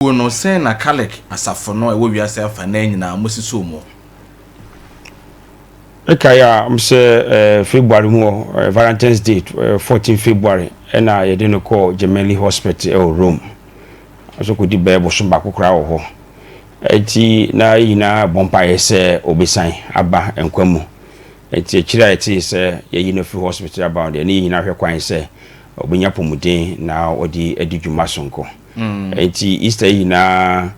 Wuo no, sɛn na Kalec asafo no a ɛwɔ wiase afanan nyinaa wɔsisoo mu? Mekae a, sɛ February mu hɔ, Valentine's Day, 14 February, ɛna yɛde no kɔɔ Gemelli Hospital ɛwɔ Rome. Nso kɔdi bɛyɛ bosom baako koraa wɔ hɔ. Eti na yɛn nyinaa bɔ mpaeɛ sɛ obesan aba nkwa mu. Eti akyire a yɛtee sɛ yɛyi no afiri hospital aba no deɛ, ne yɛn nyinaa hwɛ kwan sɛ obɛnya apɔmuden na ɔde adi dwuma sonko. Eti Easter yi nyinaa,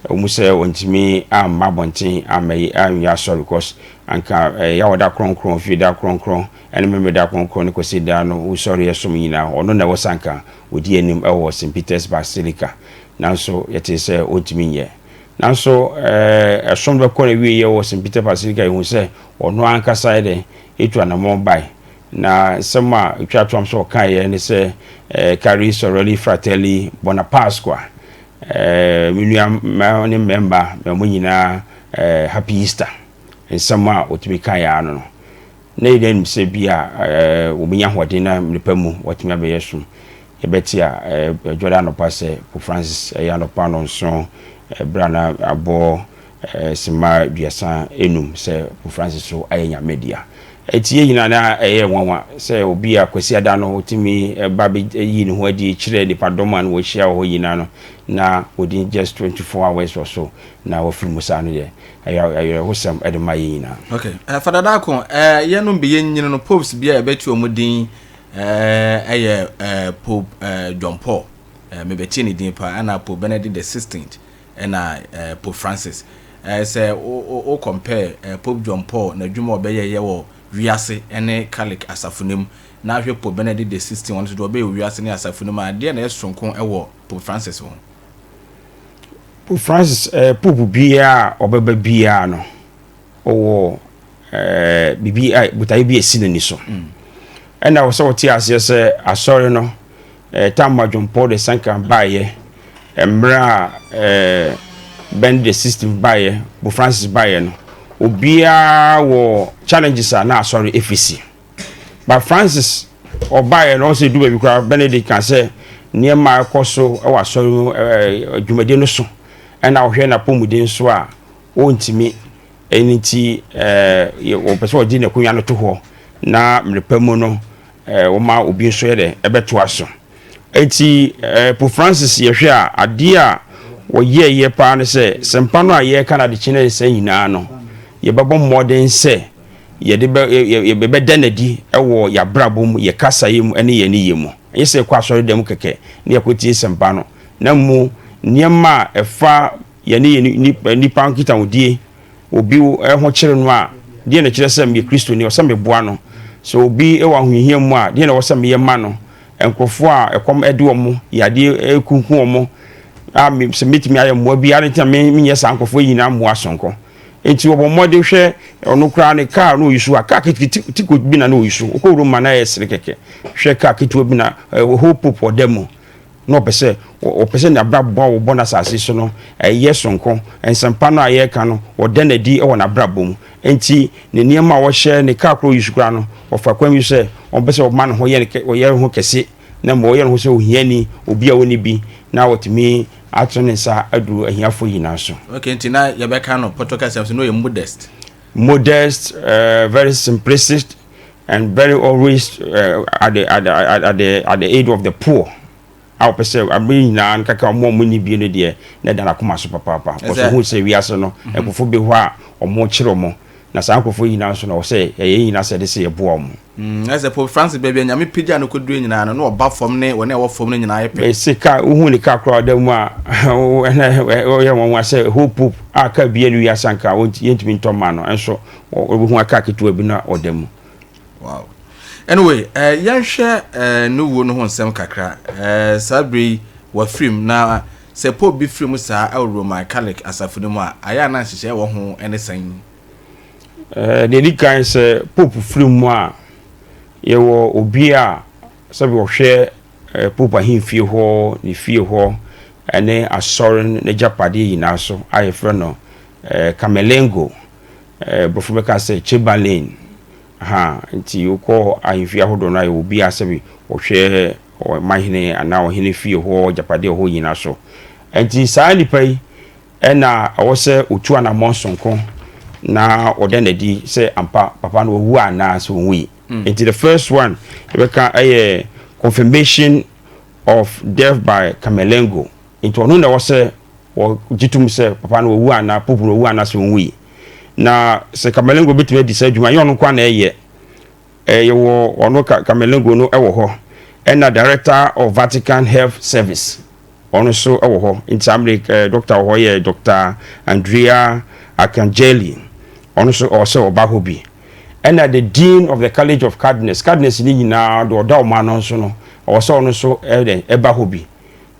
wɔn sɛ wɔntumi amma abɔnten amma anyɛ asɔre, because anka Yawɔda kronkron, Fiada kronkron, ɛne Memeneda kronkron ne Kwasiada no wosɔre ɛsom nyinaa, ɔno na ɛwɔ sɛ anka wɔdi anim ɛwɔ St Peter's Basilica, nanso yɛte sɛ ɔntumi nyɛ. Nanso ɛsom bɛkɔ na wie yɛ wɔ St Peter Basilica, ehu sɛ ɔno ankasa yɛ dɛ etu anamɔ bae, na nsɛm a etwa to am sɛ ɔka yɛ ne sɛ "Cari sorelle, fratelli, buona Pasqua." Me nua mmaa ne mmarima, ma mo nyinaa happy Easter. Nsɛm a ɔtumi ka yɛ ano no, na yɛ nim sɛ bi a wɔbɛnya ahoɔden na mmerɛ mu wɔtumi abɛyɛ som. Yɛbɛte a ɛdwɔde anɔpa sɛ Pope Francis, ɛyɛ anɔpa 7, ɛberɛ a na abɔ 35, sɛ Pope Francis so ayɛ Nyame dea. Ɛti yɛ nyinaa na ɛyɛ nwanwa sɛ obi a Kwasiada no ɔtumi ɛba bɛyi ne ho adi kyerɛ nipadɔm a no wɔahyia wɔ hɔ nyinaa no, na within just 24 hours or so na wɔfiri mu saa no deɛ, ɛyɛ awerɛhosɛm ɛde ma yɛ nyinaa. Okay, Fada Darko, yɛnom bi yɛnyini no, popes bi a yɛbɛte wɔn din ɛyɛ Pope John Paul, mebɛtie ne din paa, ɛna Pope Benedict the 16th, ɛna Pope Francis. Sɛ wo compare Pope John Paul n'adwuma a ɔbɛyɛ yɛ wɔ wiase ɛne Catholic asafo no mu, na ahwɛ Pope Benedict the 16th, wɔn nso deɛ ɔbɛyɛ wɔ wiase ne asafo no mu a, adeɛ na ɛyɛ sononko ɛwɔ Pope Francis ho? Pope Francis, pope biara a ɔbɛba biara no, ɔwɔ biribi a botaeɛ bi esi n'ani so. Ɛna wɔ sɛ wɔte aseɛ sɛ asɔre no, tam John Paul the Second baeɛ, mmerɛ a Benedict the 16th baeɛ, Pope Francis baeɛ no, obiara wɔ challenges a na asɔre efisi. But Francis ɔbaeɛ no, ɔsɛ du baabi koraa, Benedict ka sɛ nneɛma a ɛkɔ so ɛwɔ asɔre mu, dwumadie no so, ɛna ɔhwɛ n'apɔmuden so a ɔntumi. Ɛno nti wɔpɛ sɛ ɔgye n'akonnwa no to hɔ na mmerɛ mu no wɔma obi nso yɛ dɛ ɛbɛtoa so. Eti Pope Francis, yɛhwɛ a, adeɛ a wɔyɛɛyɛ paa no sɛ sɛmpa no a yɛreka no adekye no sɛ nyinaa no, yɛbɛbɔ mmɔden sɛ yɛde bɛ yɛbɛda n'adi ɛwɔ yɛabrabɔ mu, yɛ kasayɛ mu ɛne yɛn yɛ mu. Ɛnyɛ sɛ yɛkɔ asɔre dɛm kɛkɛ ne yɛkɔtie sɛmpa no, na mu nneɛma a ɛfa yɛne yɛ nipa nkitahodie, obi ho kyerɛ no a, deɛ na kyerɛ sɛ meyɛ Kristoni, ɔsɛ meboa no. Sɛ obi wɔ ahohia mu a, deɛ na ɛwɔ sɛ meyɛ ma no? Nkurɔfoɔ a ɛkɔm ɛde wɔn, yadeɛ ekunkum wɔn a, sɛ metumi ayɛ mmoa bi ara ntina menyɛ saa nkurɔfoɔ nyinaa mmoa sonko. Nti wɔbɔ mmɔden. Hwɛ, ɔno koraa ne kaa no oyi so a, kaa ketekete tiko bi na oyi so. Okɔ wuro ma na yɛ sere kɛkɛ. Hwɛ, kaa ketewa bi na ɛwɔ pope ɔda mu, na ɔpɛ sɛ n'abrabɔ a wɔbɔ n'asase so no ɛyɛ sonko. Nsɛmpa no a yɛreka no, wɔda n'adi wɔ n'abrabɔ mu. Nti ne nneɛma a wɔhyɛ, ne kaa koro yi so koraa no, ɔfa kwan bi sɛ ɔmpɛ sɛ ɔma ne ho yɛ ɔyɛ ne ho kɛse, na ma ɔyɛ ne ho sɛ ohiani, obi a ɔni bi, na wɔtumi ato ne nsa aduru ahiafoɔ nyinaa so. Okay, nti na yɛbɛka no pɔtɔ kasa so no, yɛ modest. Modest, very simplistic and very always at the aid of the poor, a wɔpɛ sɛ abere nyinaa nkaka ɔmo a ɔmo ni bie no deɛ, na ɛda n'akoma so papaapa. Kɔsɔ ohun sɛ wiase no nkurɔfoɔ bi hɔ a ɔmo kyerɛ ɔmo, na saa nkurɔfoɔ nyinaa nso na wɔsɛ ɛyɛ nyinaa sɛ ɛde sɛ yɛboa ɔmo. Ɛsɛ Pope Francis, baabi a Nyame pagya no kɔduru nyinaa no, na ɔba fam ne wɔne a ɛwɔ fam no nyinaa yɛ pɛ. Ɛsɛ kaa, wohu ne kaa koraa ɔda mu a, ɛna ɔyɛ wɔn wa sɛ whole pope a kaa bia no wiase anka yɛntumi ntɔ ma no, ɛnso wɔbɛhu kaa ketewa bi na ɔda mu. Wow. Anyway, yɛnhwɛ ne wuo no ho nsɛm kakra. Saa bere yi wafirim, na sɛ pope bi firi mu saa ɛwɔ Roman Catholic asafo no mu a, ayɛ a na nhyehyɛ wɔ ho ne sɛn? Deɛ di kan, sɛ pope firi mu a, yɛwɔ obi a sɛbi ɔhwɛ pope ahemfie hɔ, ne fie hɔ ɛne asɔre n'agyapadeɛ nyinaa so a yɛfrɛ no Camerlengo, borɔfo bɛka sɛ chamberlain ha. Nti wokɔ ahemfie ahodoɔ no a, yɛwɔ obi a sɛbi ɔhwɛ ɔmanhene anaa ɔhene fie hɔ agyapadeɛ wɔ hɔ nyinaa so. Nti saa nipa yi ɛna ɛwɔ sɛ otu anammɔn sonko na ɔda n'adi sɛ ampa papa no wawu anaa sɛ ɔnwui. Nti the first one yɛbɛka ɛyɛ confirmation of death by Camerlengo. Nti ɔno na ɛwɔ sɛ wɔgye tom sɛ papa no wawu anaa, Pope no wawu anaa sɛ ɔnwui. Na sɛ Camerlengo bɛtumi adi saa adwuma, ɛnyɛ ɔno nko na ɛyɛ. Yɛwɔ ɔno Camerlengo no ɛwɔ hɔ, ɛna director of Vatican Health Service ɔno nso ɛwɔ hɔ. Nti amere doctor wɔ hɔ yɛ Dr Andrea Arcangeli, ɔno nso ɔwɔ sɛ ɔba hɔ bi. Ɛna the dean of the College of Cardinals, cardinals ne nyinaa de ɔda ɔmo ano nso no, ɔwɔ sɛ ɔno nso ɛdɛ ɛba hɔ bi.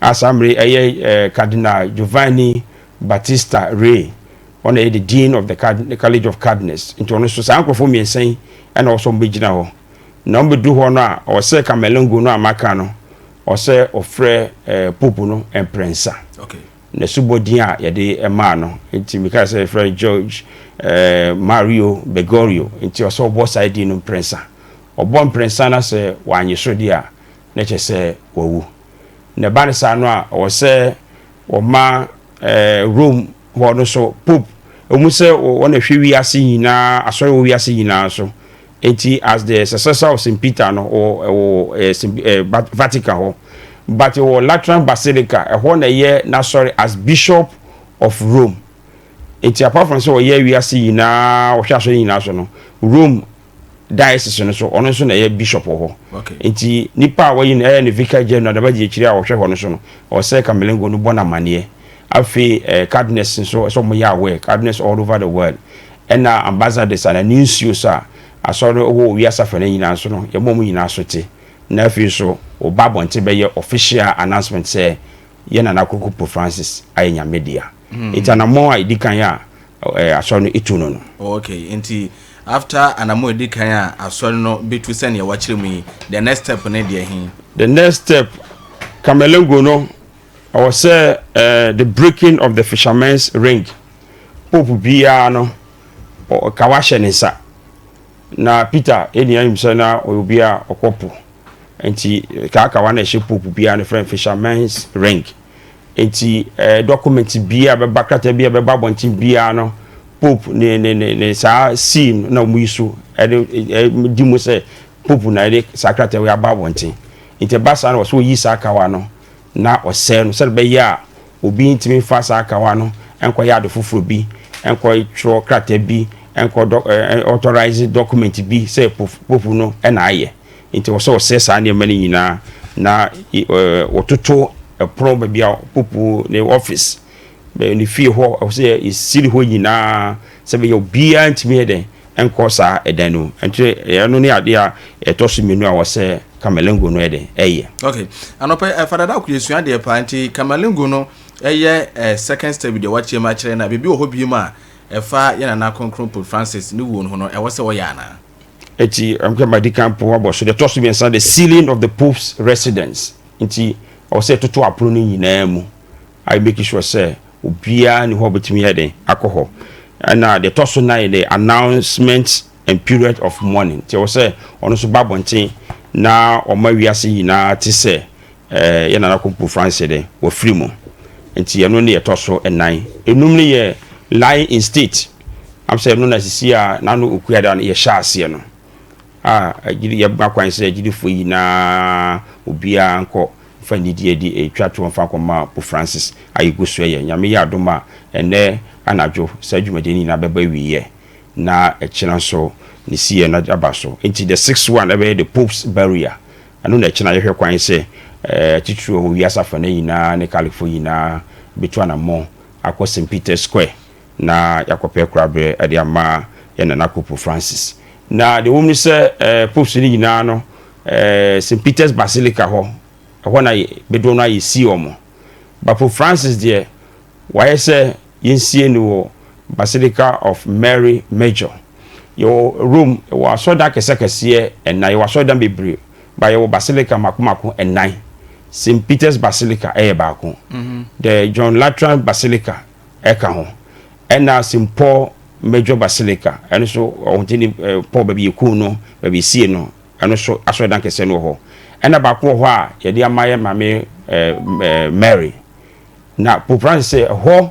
Asamire ɛyɛ Cardinal Giovanni Battista Re, ɔno ɛyɛ the dean of the College of Cardinals. Nti ɔno nso, saa nkurɔfoɔ mmiɛnsa yi ɛna ɔwɔ sɛ ɔmo bɛgyina hɔ. Na ɔmo bɛduru hɔ no a, ɔwɔ sɛ Camerlengo no a maka no, ɔwɔ sɛ ɔfrɛ Pope no mprɛnsa na subɔdin a yɛde ɛmaa no. Nti mika sɛ yɛfrɛ George Mario Bergoglio. Nti ɔsɛ ɔbɔ saa din no mprɛnsa. Ɔbɔ mprɛnsa na sɛ wanye so deɛ a, na kyerɛ sɛ wawu. Na ɛba ne saa no a, ɔwɔ sɛ ɔma Rome hɔ no so Pope ɔmu sɛ wɔn ahwɛ wiase nyinaa, asɔre wɔ wiase nyinaa so. Nti as the successor of St Peter no, ɔwɔ ɛwɔ ɛɛ Vatican hɔ, but wɔ Lateran Basilica ɛhɔ na ɛyɛ n'asɔre as Bishop of Rome. Nti apart from sɛ ɔyɛ wiase nyinaa, ɔhwɛ asɔre nyinaa so no, Rome diocese no so, ɔno nso na ɛyɛ bishop wɔ hɔ. Nti nipa a wɔyi no ɛyɛ ne vicar general daba gye akyire a ɔhwɛ hɔ no so no, ɔsɛ Camerlengo no bɔ n'amaneɛ. Afei cardinals nso ɛsɛ ɔmo yɛ aware, cardinals all over the world, ɛna ambassadors ana nuncios a asɔre wɔ wiase afa no nyinaa nso no, yɛbɔ ɔmo nyinaa so te. Na afei nso ɔba abɔnten bɛyɛ official announcement sɛ yɛ Nana Koko Pope Francis ayɛ Nyame dea. Nti anammɔn a ɛdi kan a asɔre no etu no. Okay, nti after anammɔn edi kan a asɔre no bɛtu sɛnea wakyerɛ mu yi, the next step ne deɛ hin? The next step, Camerlengo no ɔwɔ sɛ the breaking of the fisherman's ring. Pope biara no kawa hyɛ ne nsa. Na Peter ɛni ayim sɛ na ɔyɛ obi a ɔkɔ po, nti kaakawa na ɛhyɛ Pope biara no frɛ fisherman's ring. Nti document biara bɛba, krataa biara bɛba abɔnten biara no, Pope ne saa seal na wɔn yi so ɛde di mu sɛ Pope na ɛde saa krataa yi aba abɔnten. Nti ɛba saa no, wɔsɛ oyi saa kawa no na ɔsɛɛ no sɛde bɛyɛ a obi ntumi fa saa kawa no nkɔyɛ ade foforɔ bi, nkɔ twerɛ krataa bi, nkɔ dɔ ɛɛ authorize document bi sɛ Pope no ɛna ayɛ. Nti wɔsɛ ɔsɛɛ saa nneɛma no nyinaa na wɔtoto ɛpono baabi a Pope ne office, ne fie hɔ, ɛwɔ sɛ esiri hɔ nyinaa sɛ bɛyɛ obiara ntumi yɛ dɛ nkɔ saa ɛdan no. Nti ɛno ne adeɛ a ɛtɔ so mmienu a wɔsɛ Camerlengo no yɛ dɛ ɛyɛ. Okay, anɔpɛ Fada Dako, yɛsua deɛ paa. Nti Camerlengo no ɛyɛ second step deɛ wakyerɛ mu akyerɛ, na biribi wɔ hɔ bio mu a ɛfa yɛn Nana Kronkron Pope Francis ne wuo no ho no ɛwɔ sɛ wɔyɛ anaa? Eti nkɛ ma di kan po abɔ so. Deɛ ɛtɔ so mmiɛnsa, the sealing of the Pope's residence. Nti ɔwɔ sɛ ɛtoto apono no nyinaa mu a make sure sɛ obiara ne hɔ bɛtumi yɛ den akɔ hɔ. Ɛna deɛ ɛtɔ so nan yɛ the announcement and period of mourning. Nti ɛwɔ sɛ ɔno nso ba abɔnten na ɔma wiase nyinaa te sɛ yɛ Nana Pope Francis de wɔfiri mu. Nti ɛno ne yɛtɔ so ɛnan. Enum ne yɛ lying in state am sɛ ɛno na sisi a n'ano okuada no yɛhyɛ aseɛ no a agyiri yɛba kwan sɛ agyidifoɔ nyinaa obiara nkɔ fa nidie di etwa to mfa nkɔma Pope Francis a yɛgu so. Yɛ Nyame yɛ adom a, ɛnɛ anadwo saa dwumadie no nyinaa bɛba awieɛ na ɛkyena nso ne siyɛ no aba so. Nti the sixth one ɛbɛyɛ the Pope's burial. Ɛno na ɛkyena yɛhwɛ kwan sɛ titiri wɔ wiase afa no nyinaa ne Catholicfoɔ nyinaa bɛtu anammɔn akɔ St Peter Square na yɛakɔpɛ koraberɛ ɛde ama yɛ Nana Pope Francis. Na deɛ wɔm ne sɛ popes no nyinaa no, St Peter's Basilica hɔ, ɛhɔ na bɛdoɔ no ayɛ sie wɔn. But Pope Francis deɛ, wayɛ sɛ yɛnsie no wɔ Basilica of Mary Major. Yɛwɔ Rome, yɛwɔ asɔredan kɛseɛ ɛnan, yɛwɔ asɔredan bebree ba, yɛwɔ basilica mako mako ɛnan. St Peter's Basilica ɛyɛ baako, the John Lateran Basilica ɛka ho, ɛna St Paul Major Basilica, ɛno nso ɔhoteni Paul baabi yɛkuu no, baabi esie no, ɛno nso asɔredan kɛseɛ no wɔ hɔ. Ɛna baako wɔ hɔ a yɛde ama yɛ Maame ɛɛ ɛɛ Mary. Na Pope Francis sɛ ɛhɔ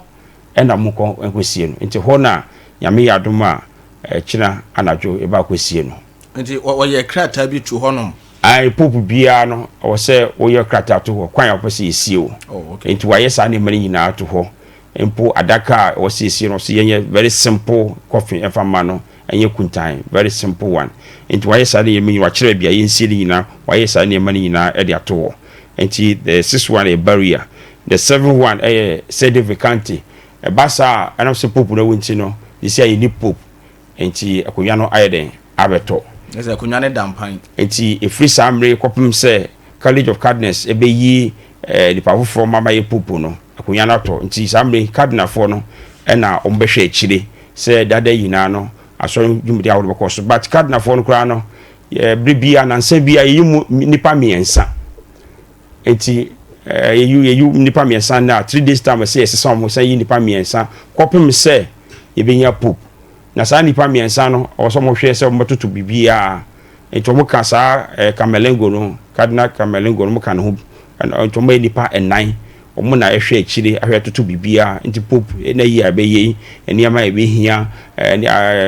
ɛna monkɔ nkɔsie no. Nti hɔ na Nyame yɛ adom a, ɛkyena anadwo yɛbɛ akɔsie no. Nti wɔyɛ krataa bi to hɔnom? Ae, Pope biara no ɛwɔ sɛ woyɛ krataa to hɔ kwan a wopɛ sɛ yɛsie wo. Oh, okay. Nti wɔayɛ saa nneɛma no nyinaa to hɔ. Mpo adaka a ɛwɔ sɛ yɛsie no, ɔsɛ yɛnyɛ very simple coffin ɛmfa mma no, ɛnyɛ kuntan, very simple one. Nti wɔayɛ saa nneɛma nyinaa, wɔakyerɛ baabi a yɛnsie no nyinaa, wɔayɛ saa nneɛma no nyinaa de ato hɔ. Nti the sixth one yɛ burial. The seventh one ɛyɛ sede vacante. Ɛba saa a, ɛnam sɛ Pope no awu nti no, seesei a yɛnni Pope, nti akonnwa no ayɛ dɛn? Abɛtɔ. Kyerɛ sɛ akonnwa no da mpan. Nti ɛfiri saa mmerɛ yi kɔpem sɛ College of Cardinals bɛyi nipa foforɔ ma mayɛ Pope no, akonnwa no atɔ. Nti saa mmerɛ yi Cardinalfoɔ no na wɔbɛhwɛ akyire sɛ dada nyinaa no asɔre dwumadie ahodoɔ bɛkɔ so. But Cardinalfoɔ no koraa no, berɛ biara, nansa biara yɛyi mu nnipa mmiɛnsa. Nti yɛyi yɛyi nnipa mmiɛnsa na 3 days time sɛ yɛsesa wɔn sɛ yi nnipa mmiɛnsa kɔpem sɛ yɛbɛnya Pope. Na saa nnipa mmiɛnsa no, ɔwɔ sɛ wɔhwɛ sɛ wɔbɛtoto biribiara. Nti wɔn ka saa Camerlengo no, Cardinal Camerlengo no, wɔn ka ne ho. Nti wɔn yɛ nnipa nnan. Wɔn na ɛhwɛ akyire ahwɛ toto biribiara. Nti Pope na yi a ɛbɛyɛ yi, nneɛma a ɛbɛhia,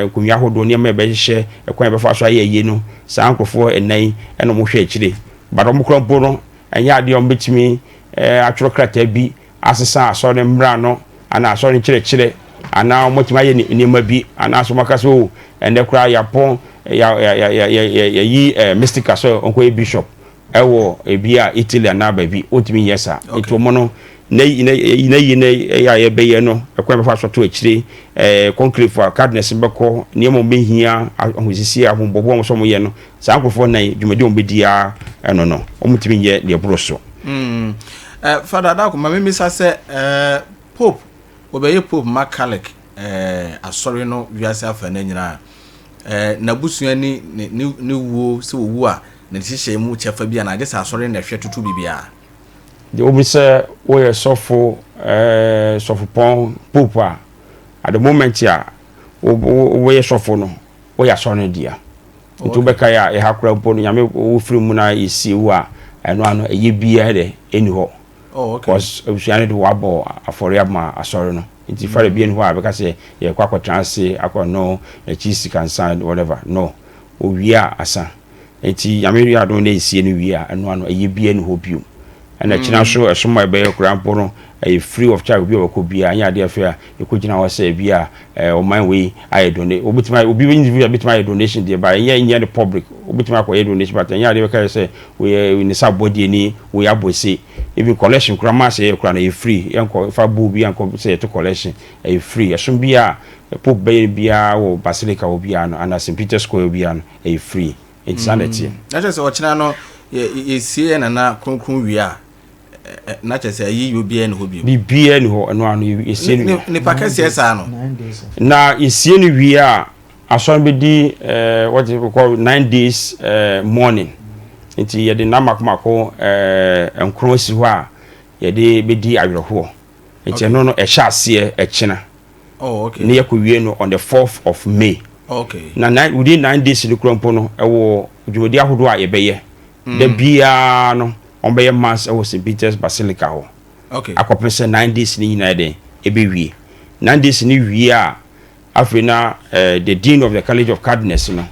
nkonnwa ahodoɔ, nneɛma a ɛbɛhyehyɛ, ɛkwan a ɛbɛfa so ayɛ yie no, saa nkurɔfoɔ nnan yi ɛna wɔhwɛ akyire. But wɔn kora mpo no, ɛnyɛ adeɛ a wɔbɛtumi atwerɛ krataa bi asesa asɔre mmara no anaa asɔre nkyerɛkyerɛ anaa wɔatumi ayɛ nneɛma bi anaasɛ wɔaka sɛ, o, ɛnɛ koraa yɛapɔn yɛyi Mystica sɛ ɔnkɔyɛ bishop ɛwɔ ebi a Italy anaa baabi, wɔntumi nyɛ saa. Nti wɔn no na yi na yi na ɛyɛ a yɛbɛyɛ no, ɛkwan bɛfa so to akyire conclave a cardinals bɛkɔ, nneɛma wɔn bɛhia, ahosiesie, ahombɔbɔ wɔn sɛ wɔn yɛ no, saa nkurɔfoɔ nan dwumadi wɔn bɛdi ara ɛno no, wɔn ntumi nyɛ deɛ ɛboro so. Father Adako, ma memisa sɛ Pope wɔbɛyɛ Pope ma Catholic asɔre no wiase afa no nyinaa, n'abusua ni ne ne ne wuo, sɛ wɔwu a, ne nhyehyɛe mu kyɛfa bi anaa gye sɛ asɔre na ɛhwɛ toto biribiara? Deɛ wobi sɛ woyɛ sɔfo, sɔfopɔn Pope a, at the moment a wobɛyɛ sɔfo no, woyɛ asɔre no dea. Nti wobɛka yɛ a, ɛha koraa mpo no, Nyame wofiri mu na yɛsie wo a, ɛno ano ɛyɛ biara dɛ ɛni hɔ. Because abusua no de wabɔ afɔre ama asɔre no. Nti fara bi ɛni hɔ a bɛka sɛ yɛkɔ akɔtena ase akɔ no n'akyi sikansa whatever no, owie a asa. Nti Nyame yɛ adom na yɛsie no wie a, ɛno ano ɛyɛ biara ni hɔ bio. Ɛna kyena so ɛsom a ɛbɛyɛ koraa mpo no, ɛyɛ free of charge. Obi a wɔkɔ biara, ɛnyɛ adeɛ afei a yɛkɔgyina hɔ sɛ ebi a ɔman wei ayɛ donate. Wobɛtumi ayɛ, obi individual bɛtumi ayɛ donation deɛ ba, ɛnyɛ no public. Wobɛtumi akɔyɛ donation, but ɛnyɛ adeɛ bɛka yɛ sɛ woyɛ ne sa abɔdeɛ ni, woyɛ abɔ se. Even collection koraa mass yɛyɛ koraa no, ɛyɛ free. Yɛnkɔ fa bowl bi ankɔ sɛ yɛto collection, ɛyɛ free. Ɛsom bi a Pope bɛyɛ biara wɔ basilica wɔ biara no anaa St Peter's Square biara no, ɛyɛ free. Nti saa na ɛteɛ. Na kyerɛ sɛ ɔkyena no yɛsie yɛ nana kronkron wie a, na kyerɛ sɛ ayi yɛ obiara ni hɔ bio? Biribiara ni hɔ. Ɛno ano yɛsie no wie. Nipa kɛseɛ saa no. Na yɛsie no wie a, asɔre bɛdi what we call 9 days mourning. Nti yɛde nna mako mako 9 asi hɔ a yɛde bɛdi awerɛhoɔ. Nti ɛno no ɛhyɛ aseɛ ɛkyena ne yɛkɔ wie no on the 4th of May. Na within 9 days no kura mpo no, ɛwɔ dwumadi ahodoɔ a yɛbɛyɛ da biara no, wɔn bɛyɛ mass ɛwɔ St Peter's Basilica hɔ akɔpem sɛ 9 days ne nyinaa dɛn ɛbɛwie. 9 days ne wie a, afei na the dean of the College of Cardinals no,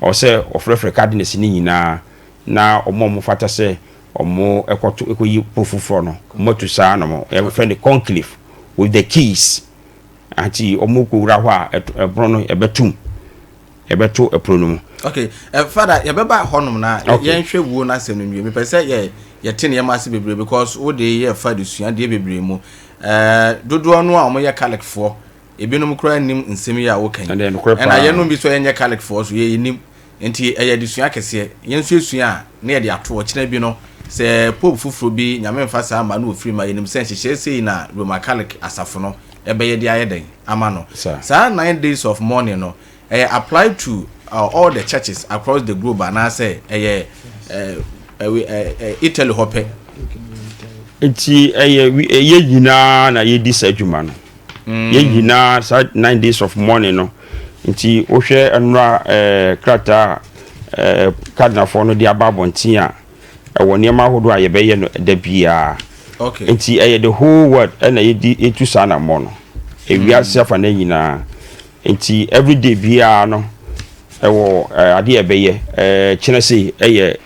ɔwɔ sɛ ɔfrɛfrɛ cardinals ne nyinaa na ɔmo a ɔmo fata sɛ ɔmo ɛkɔto ɛkɔyi po foforɔ no, ɔmo atu saa na ɔmo yɛfrɛ no conclave with the keys. Ati ɔmo kɔwura hɔ a, ɛpono no ɛbɛtum, ɛbɛto ɛpono no mu. Okay, Father, yɛbɛba hɔnom na yɛnhwɛ wuo no asɛm no nwie. Mepɛ sɛ yɛ yɛte nneɛma ase bebree because wode yɛ fa de sua deɛ bebree mu. Dodoɔ no a wɔyɛ Catholicfoɔ, ebinom koraa nim nsɛm yi a woka yi. Ɛnna nokorɛ paa. Ɛna yɛnom bi so yɛnyɛ Catholicfoɔ so yɛnim. Nti ɛyɛ adesua kɛseɛ. Yɛn nso esua a na yɛde ato ɔkyena bi no, sɛ Pope foforɔ bi, Nyame mfa saa mma no, wɔfiri ma yɛnim sɛ nhyehyɛe sei na Roma Catholic asafo no ɛbɛyɛ de ayɛ dɛn ama no. Saa 9 days of mourning no, ɛyɛ apply to all the churches across the globe anaasɛ ɛyɛ Italy hɔ pɛ? Nti ɛyɛ ɛyɛ nyinaa na yɛdi saa adwuma no. Yɛn nyinaa saa 9 days of mourning no. Nti wohwɛ nnora krataa a cardinalfoɔ no de aba abɔnten a, ɛwɔ nneɛma ahodoɔ a yɛbɛyɛ no da biara. Nti ɛyɛ the whole world ɛna yɛdi yɛtu saa anammɔ no, ewiase afa no nyinaa. Nti everyday biara no ɛwɔ adeɛ a ɛbɛyɛ kyerɛ sɛ ɛyɛ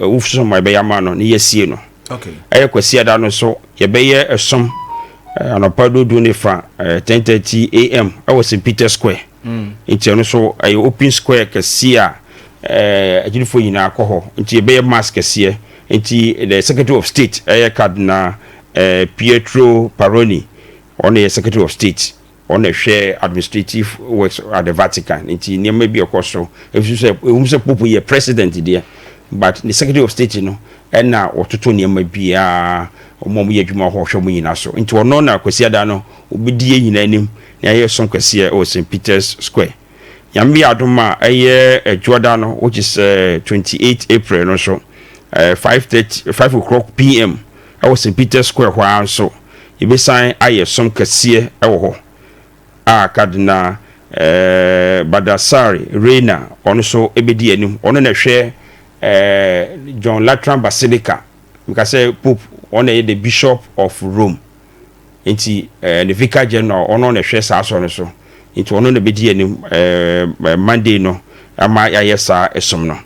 awusom a ɛbɛyɛ ama no ne yɛsie no. Ɛyɛ Kwasiada no so yɛbɛyɛ ɛsom anɔpa 10:30, 10:30 a.m. ɛwɔ St Peter Square. Nti ɛno so ɛyɛ open square kɛseɛ a agyinifoɔ nyinaa kɔ hɔ. Nti yɛbɛyɛ mass kɛseɛ. Nti the Secretary of State, ɛyɛ Cardinal Pietro Parolin, ɔno yɛ Secretary of State, ɔno ɛhwɛ administrative works at the Vatican. Nti nneɛma bi ɛkɔ so efi sɛ ehum sɛ Pope yɛ president deɛ, but the Secretary of State no ɛna wɔtoto nneɛma biara, ɔmo a ɔmo yɛ adwuma hɔ, ɔhwɛ ɔmo nyinaa so. Nti ɔno na Kwasiada no obɛdi yɛn nyinaa anim na yɛyɛ som kɛseɛ ɛwɔ St Peter's Square. Nyame yɛ adom a, ɛyɛ Adwoada no, which is 28 April no so, 5:30, 5 o'clock p.m. ɛwɔ St Peter's Square hɔ ara nso yɛbɛsan ayɛ som kɛseɛ ɛwɔ hɔ a Cardinal Baldassare Reina, ɔno nso ɛbɛdi anim. Ɔno na ɛhwɛ John Lateran Basilica. Mika sɛ Pope, ɔno yɛ the Bishop of Rome, nti the Vicar General, ɔno na ɛhwɛ saa asɔ no so. Nti ɔno na bɛdi anim Monday no ama yɛayɛ saa ɛsom no.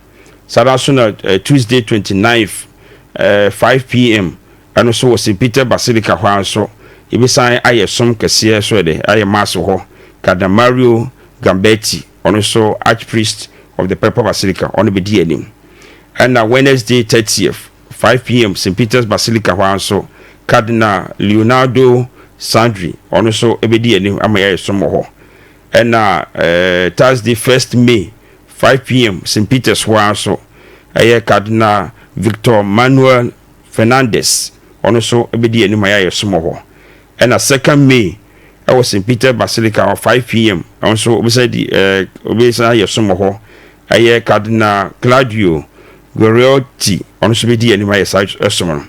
Saa nso na Tuesday 29th, 5 p.m. ɛno nso wɔ St Peter Basilica hɔ ara nso yɛbɛsan ayɛ som kɛseɛ so, yɛde ayɛ mass hɔ. Cardinal Mario Gambetti, ɔno nso Archpriest of the Papal Basilica, ɔno bɛdi anim. Ɛna Wednesday 30th, 5 p.m., St Peter's Basilica hɔ ara nso Cardinal Leonardo Sandri, ɔno nso bɛdi anim ama yɛayɛ som wɔ hɔ. Ɛna Thursday 1st May, 5 p.m., St Peters hɔ ara nso ɛyɛ Cardinal Victor Manuel Fernandez, ɔno nso bɛdi anim a yɛayɛ som wɔ hɔ. Ɛna 2nd May ɛwɔ St Peter Basilica wɔ 5 p.m., ɔno nso obɛsan di obɛsan ayɛ som wɔ hɔ. Ɛyɛ Cardinal Claudio Gugerotti, ɔno nso bɛdi anim ayɛ saa ɛsom no.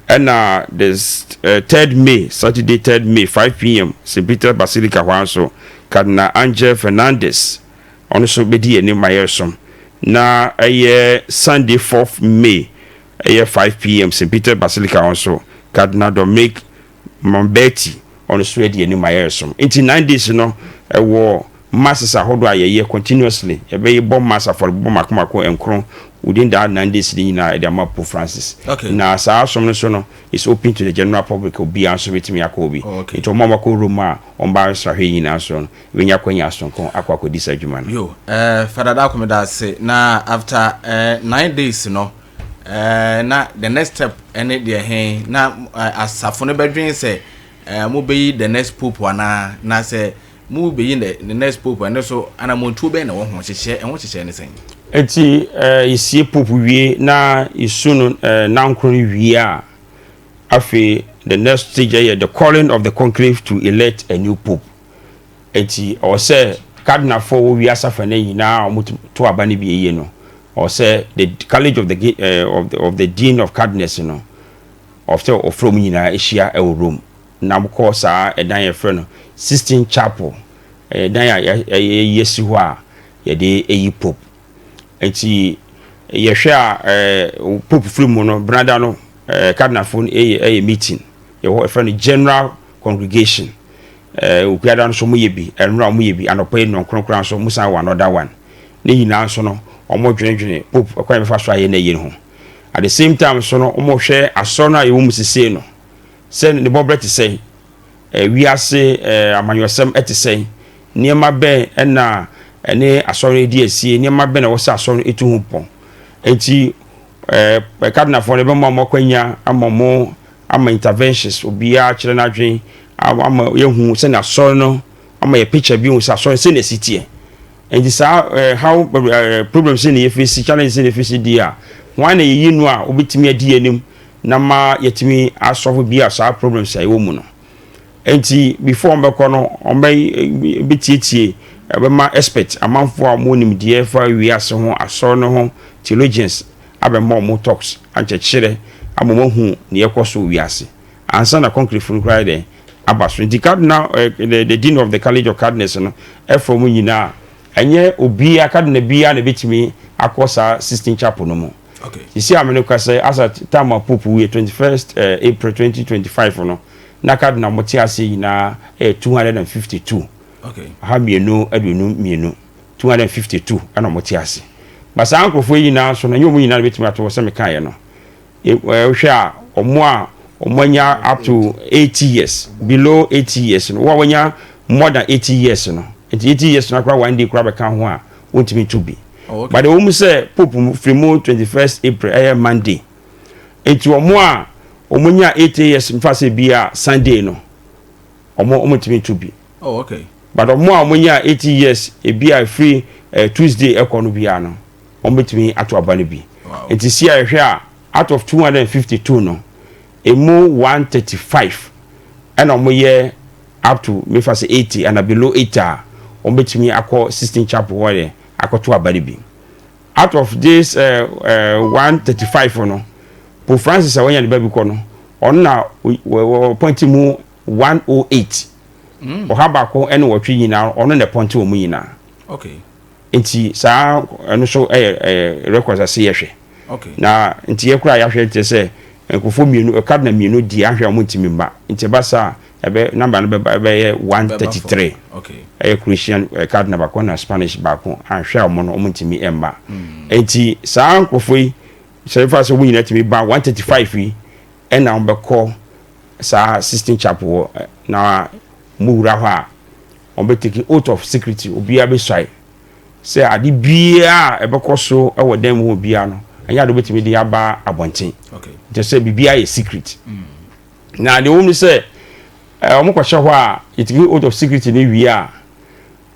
Ɛna the 3rd May, Saturday 3rd May, 5 p.m., St Peter Basilica hɔ nso Cardinal Angel Fernandez, ɔno nso bɛdi anim ayɛ som. Na ɛyɛ Sunday 4th May, ɛyɛ 5 p.m., St Peter Basilica hɔ nso Cardinal Dominic Mamberti, ɔno nso adi anim ayɛ som. Nti 9 days no ɛwɔ masses ahodoɔ a yɛyɛ continuously. Yɛbɛyɛ bɔ mass afɔrebɔ mako mako nkron within that 9 days ne nyinaa ɛde ama Pope Francis. Na saa asom no so no is open to the general public. Obiara nso bɛtumi akɔ obi. Nti ɔmo a wɔakɔ Rome a ɔmo nsrahwɛ nyinaa so no bɛnya akɔnya asonko akɔ akɔdi saa adwuma no. Yo, Father Darko, meda ase. Na after 9 days no, na the next step ɛne deɛ he na asafo no bɛdwen sɛ mobɛyi the next pope anaa? Na sɛ mobɛyi the next pope ɛno so anamontuo bɛn na ɛwɔ ho hyehyɛ, ɛho hyehyɛ ne sɛn? Nti yɛsie Pope wie na yɛsu no nankoro no wie a, afei the next stage yɛ the calling of the conclave to elect a new pope. Nti ɔwɔ sɛ cardinalfoɔ wɔ wiase afa no nyinaa a wɔn to aba no bi yie no, ɔwɔ sɛ the College of the Dean of Cardinals no, ɔwɔ sɛ ɔfrɛ wɔn nyinaa ahyia ɛwɔ Rome na wɔkɔ saa ɛdan yɛfrɛ no Sistine Chapel, ɛdan a yɛyi asi hɔ a yɛde ɛyi pope. Nti yɛhwɛ a pope firi mu no, benada no cardinalfoɔ no ɛyɛ meeting yɛwɔ yɛfrɛ no General Congregation. Okuada no nso mo yɛ bi, ɛnora mo yɛ bi anɔpa yi nnɔnkron nso mo san wɔ another one. Ne nyinaa nso no wɔn dwenedwene pope ɛkwan yɛbɛfa so ayɛ n'ayie no ho. At the same time nso no wɔn hwɛ asɔr no a yɛwɔ mu sisei no sɛ ne bɔbrɛ te sɛn, wiase amanyɔsɛm ɛte sɛn, nneɛma bɛn ɛna ɛne asɔre di asie, nneɛma bɛn na wɔsɛ asɔre etu ho pɔn. Nti cardinalfoɔ no bɛma ɔmo akɔnya ama ɔmo ama interventions, obiara kyerɛ n'adwene ama yɛhu sɛnea asɔre no ama yɛ picture bi hu sɛ asɔre sɛnea esi teɛ. Nti saa how problem sɛ na yɛfɛsi, challenge sɛ na yɛfɛsi di a, wɔn na yɛyi no a obetumi adi anim na ma yɛtumi asɔfo bi a saa problems a ɛwɔ mu no. Nti before wɔn bɛkɔ no, wɔn bɛ bɛtietie, ɛbɛma expert amanfoɔ a wɔn nimdeɛ fa wiase ho, asɔre no ho, theologians abɛma wɔn talks ankyɛkyerɛ ama wɔn ahu nea ɛkɔ so wiase ansa na conclave no koraa dɛ aba so. Nti cardinal the dean of the College of Cardinals no ɛfrɛ wɔn nyinaa. Ɛnyɛ obiara, cardinal biara na ebɛtumi akɔ saa Sistine Chapel no mu. Sisi a mene kasa as at time a Pope wuiɛ, 21st April 2025 no, na cardinal mo te ase nyinaa ɛyɛ 252. 252, 252 ɛna ɔmo te ase. Ba saa nkurɔfoɔ yi nyinaa nso no, ɛnyɛ ɔmo nyinaa na bɛtumi ato hɔ sɛ mekaeɛ no. Wohwɛ a, ɔmo a ɔmo anya up to 80 years, below 80 years no, wo a wanya more than 80 years no, nti 80 years no akora one day koraa bɛka ho a, wontumi nto bi. But ɛwɔ mu sɛ Pope firi mu 21st April, ɛyɛ Monday, nti ɔmo a ɔmo nya 80 years, mfa sɛ bi a Sunday no, ɔmo ntumi nto bi. But ɔmo a ɔmo nya 80 years, ebi a firi Tuesday ɛkɔ no bia no, ɔmo bɛtumi ato aba no bi. Nti si a yɛhwɛ a, out of 252 no, emu 135 ɛna ɔmo yɛ up to, mefa sɛ, 80 ana below 80 a ɔmo bɛtumi akɔ Sistine Chapel hɔ yɛ akɔto aba no bi. Out of this 135 no, Pope Francis a wɔnya ne ba bi kɔ no, ɔno na wɔ mu 108, 108 nyinaa, ɔno na appoint wɔn mu nyinaa. Nti saa ɛno nso ɛyɛ records ase yɛhwɛ. Na nti yɛ kora yɛahwɛ kyerɛ sɛ nkurɔfoɔ mmienu, cardinal mmienu di ahwɛ a wɔn ntumi mba, nti ɛba saa ɛbɛ number no bɛba ɛbɛyɛ 133. Ɛyɛ Croatian cardinal baako na Spanish baako ahwɛ a wɔn no wɔn ntumi mba. Nti saa nkurɔfoɔ yi sɛ efa sɛ wɔn nyinaa tumi ba, 135 yi ɛna wɔn bɛkɔ saa Sistine Chapel hɔ na wɔn wura hɔ a, wɔn bɛ take oath of security. Obiara bɛ suae sɛ ade biara a ɛbɛkɔ so ɛwɔ dan mu hɔ biara no, ɛnyɛ ade wobɛtumi de aba abɔnten. Nti sɛ biribiara yɛ secret na deɛ wɔm ne sɛ wɔn kɔhyɛ hɔ a, yɛ take oath of security ne wie a,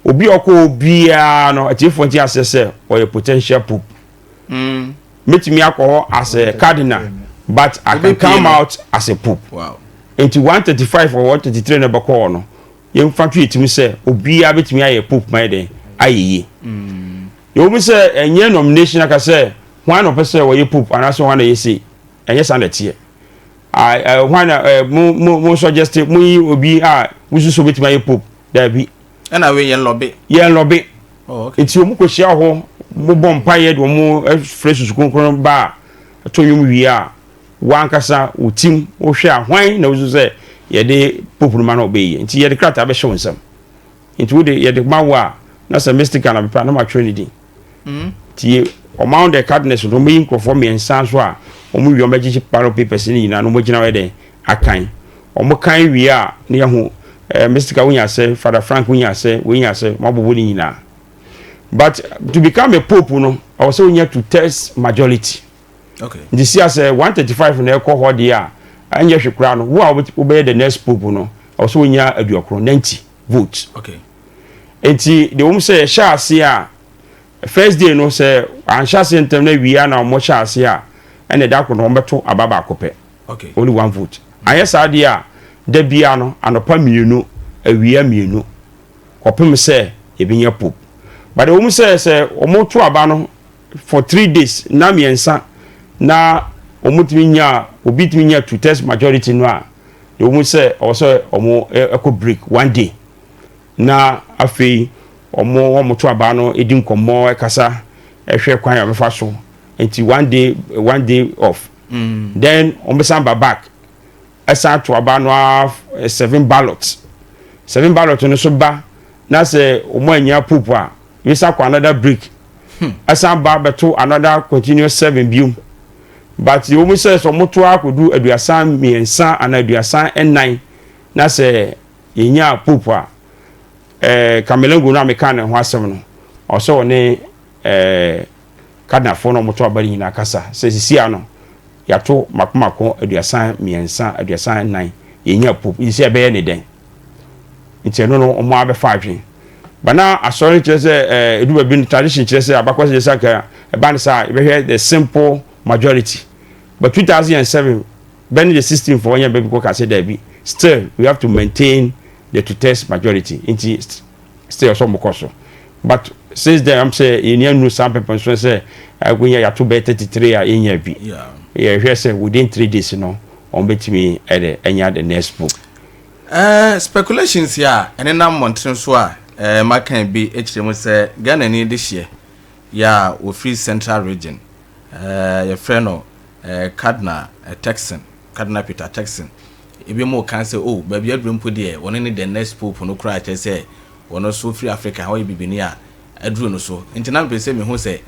obi a ɔkɔ biara no, atiefoɔ nti aseɛ sɛ ɔyɛ potential pope. Mɛtumi akɔ hɔ as a cardinal, but I can come out as a pope. Nti 135 or 133 na ɛbɛkɔ hɔ no, yɛmfa to yɛtumi sɛ obiara bɛtumi ayɛ pope ma yɛ dɛn ayɛ yie. Yɛwɔ mu sɛ ɛnyɛ nomination aka sɛ hwan na ɔpɛ sɛ wɔyɛ pope anaasɛ hwan na yɛ sei, ɛnyɛ saa na ɛteɛ. Hwan na mo mo mo suggest, mo yi obi a wosusu obɛtumi ayɛ pope? Daabi. Ɛna wei yɛn lobby. Yɛn lobby. Nti wɔn kɔ hyia hɔ, mo bɔ mpaeɛ de wɔn frɛ Susu Kronkron ba a ɛtɔ nnwom wie a, wankasa wo tim wohwɛ a, hwan na wosusu sɛ yɛde pope no ma na ɔbɛyie? Nti yɛde krataa bɛhyɛ wo nsam, nti wode yɛde ma wo a, na sɛ mystic na bɛpɛ a, na matwerɛ ne din. Nti ɔman the cardinals no, wɔn yi nkurɔfoɔ mmiɛnsa nso a wɔn wie, wɔn bɛgyegye ballot papers ne nyinaa na wɔn gyina hɔ dɛ akan. Wɔn kan wie a, ne yɛ ho mystic wonya sɛ Father Frank wonya sɛ wonya sɛ wɔn abobɔ ne nyinaa. But to become a pope no, ɔwɔ sɛ wonya two thirds majority. Nti si asɛ 135 na ɛkɔ hɔ deɛ a, ɛnyɛ hwɛ koraa no, wo a wobɛyɛ the next pope no, ɔwɔ sɛ wonya 90, 90 vote. Nti deɛ wɔn sɛ yɛhyɛ ase a, first day no, sɛ anhyɛ ase ntɛm na wia na wɔn hyɛ ase a, ɛna ɛda koro no wɔn bɛto aba baako pɛ. Only one vote. Ayɛ saa deɛ a, da bia no anɔpa mmienu, awia mmienu, kɔpem sɛ ebi nya pope. But wɔn sɛ wɔn to aba no for 3 days na mmiɛnsa na wɔn tumi nya, obi tumi nya two thirds majority no a, deɛ wɔn sɛ ɔwɔ sɛ wɔn ɛkɔ break one day na afei wɔn to aba no, edi nkɔmmɔ, ɛkasa, ɛhwɛ kwan a wɔbɛfa so. Nti one day, one day off. Then wɔn bɛsan ba back, ɛsan to aba no a, seven ballots. Seven ballot no so ba na sɛ wɔn anya pope a, yɛsan kɔ another break, ɛsan ba bɛto another continuous seven biom. But wɔn sɛ wɔn to akɔdu 33 ana 34 na sɛ yɛnya pope a, Camerlengo no a meka ne ho asɛm no, ɔsɛ ɔne cardinalfoɔ no a wɔto aba no nyinaa kasa sɛ sisi ano yɛato mako mako 33, 34, yɛnya pope, sisi ɛbɛyɛ ne dɛn? Nti ɛno no wɔn abɛfa adwene bana asɔre kyerɛ sɛ edu baabi no, tradition kyerɛ sɛ abakɔ kyerɛ sɛ nka ɛba ne saa, yɛbɛhwɛ the simple majority. But 2007, Benedict the 16 for wɔnyɛ baabi kɔ kase daabi, still we have to maintain the two thirds majority. Nti still ɔsɔ mo kɔ so. But since then, I'm sɛ yɛn anu saa pɛpɛ nso sɛ agonya yɛato bɛyɛ 33 a yɛnya bi. Yɛhwɛ sɛ within 3 days no, wɔn bɛtumi ɛde ɛnya the next pope. Speculations a ɛnenam mmɔntene so a maka bi akyerɛ mu sɛ Ghana ni de hyeɛ yɛ a wɔfiri Central Region. Yɛfrɛ no Cardinal Turkson, Cardinal Peter Turkson. Ebi mo kan sɛ, oh, baabi aduru mpo deɛ, wɔne ne the next pope no koraa, kyerɛ sɛ wɔn nso firi Africa, ɔyɛ bibini a aduru no so. Nti na mpɛ sɛ mehu sɛ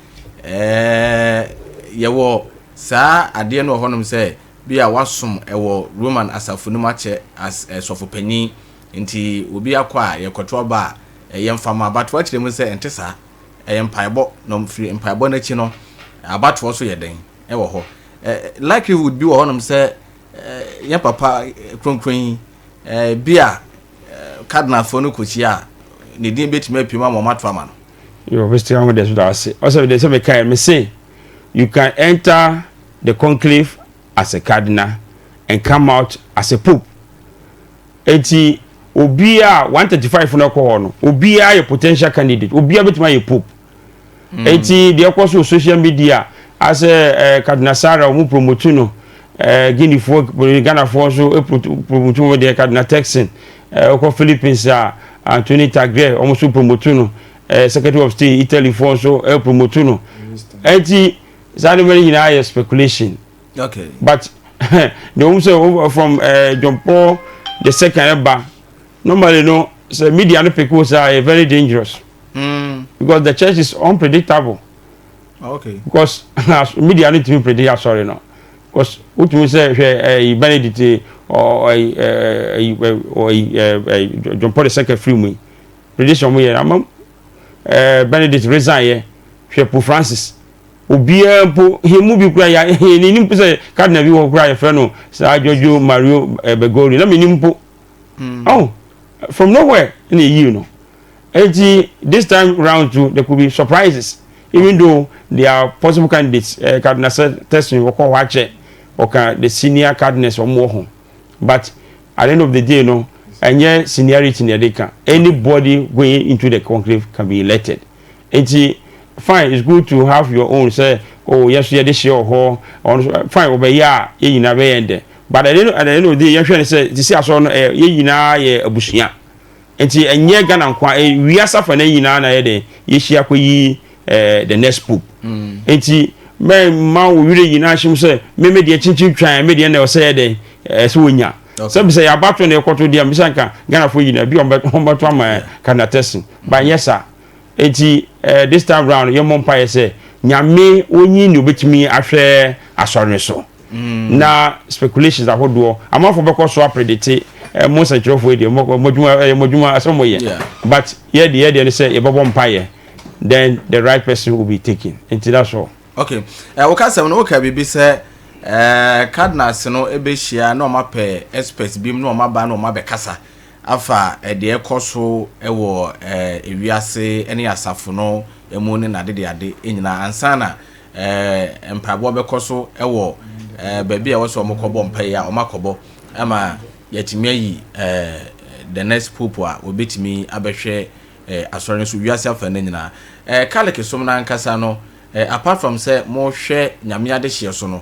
yɛwɔ saa adeɛ no wɔ hɔnom sɛ bi a wasom ɛwɔ Roman asafo no mu akyɛ as sɔfo panyin, nti obi akɔ a yɛkɔto aba a ɛyɛ mfama abatoɔ akyerɛ mu sɛ ɛnte saa. Ɛyɛ mpaebɔ na firi mpaebɔ n'akyi no abatoɔ so yɛ den ɛwɔ hɔ. Likelihood bi wɔ hɔnom sɛ yɛn papa kronkron yi bi a cardinalfoɔ no kɔhyia a ne din bɛtumi apue mu ama ɔmo ato ama no. Yo, Mr. Ahmed, that's what I say. Also, there's some kind me say you can enter the conclave as a cardinal and come out as a pope. Eti obi a 135 no kɔ hɔ no, obiara yɛ potential candidate, obiara bɛtumi ayɛ pope. Eti deɛ ɛkɔ so wɔ social media asɛ Cardinal Sarah, ɔmo promote no, Guineafoɔ, Ghanafoɔ nso promote mo deɛ Cardinal Turkson. Ɔkɔ Philippines a, Anthony Tagle, ɔmo nso promote no. Secretary of State, Italy foɔ nso promote no. Eti saa nneɛma no nyinaa yɛ speculation. But the wɔn sɛ from John Paul the Second ɛba, normally no, sɛ media no pick wo saa, ɛyɛ very dangerous because the church is unpredictable. Because media no tumi predict asɔre no, because wotumi sɛ hwɛ ɛyi Benedict ɔ ɛyi ɛyi ɔyi ɛyi John Paul the Second firi mu yi, prediction mo yɛ ama Benedict resign yɛ. Hwɛ Pope Francis, obiara mpo yɛn mu bi kura yɛ yɛn nim sɛ cardinal bi wɔ kura yɛfrɛ no saa Giorgio Mario Bergoglio na mi nim mpo. Oh, from nowhere ɛna eyi no. Eti this time round too, there could be surprises, even though there are possible candidates. Cardinal Turkson wɔkɔ hɔ akyɛ, ɔka the senior cardinals wɔn wɔ ho, but at the end of the day no, ɛnyɛ seniority na yɛde ka. Anybody going into the conclave can be elected. Eti fine, it's good to have your own sɛ, oh, yɛso yɛde hyɛ wɔ hɔ, ɔno so fine, ɔbɛyɛ a yɛn nyinaa bɛyɛ ndɛ. But at the end of the day, yɛhwɛ ne sɛ sisi asɔrɔ no, yɛn nyinaa yɛ abusua, nti ɛnyɛ Ghana nko a, wiase afa ne nyinaa na yɛ de yɛhyia kɔ yi the next pope. Nti mɛma wo werɛ nyinaa hyɛm sɛ meme deɛ kyinkyin twan me deɛ na ɛwɔ sɛ yɛ dɛ sɛ wɔnya sɛ bisɛ yɛabato na yɛkɔto deɛ bisa nka Ghanafoɔ nyinaa bi ɔmbɛto ama Cardinal Turkson ba, nyɛ saa. Eti this time round, yɛmmɔ mpaeɛ sɛ Nyame onyi ne obɛtumi ahwɛ asɔre no so. Na speculations ahodoɔ amanfoɔ bɛkɔ so apredict, mo nsɛnkyerɛfoɔ yi deɛ, mo adwuma ɛyɛ mo adwuma asɛ mo yɛ, but yɛ deɛ ne sɛ yɛbɛbɔ mpaeɛ, then the right person will be taken. Nti that's all. Okay, woka sɛm no, woka biribi sɛ cardinals no ɛbɛhyia na ɔma pɛ experts bi mu na ɔma ba na ɔma bɛkasa afa ɛdeɛ ɛkɔ so ɛwɔ ewiase ɛne asafo no mu ne n'ade de ade nyinaa ansa na mpaebɔ bɛkɔ so ɛwɔ baabi a ɛwɔ sɛ ɔmo kɔbɔ mpaeɛ a ɔmo akɔbɔ ama yɛtumi ayi the next pope a wɔbɛtumi abɛhwɛ asɔre no so wiase afa no nyinaa. Catholic som no ankasa no, apart from sɛ mohwɛ Nyame adehyeɛ so no,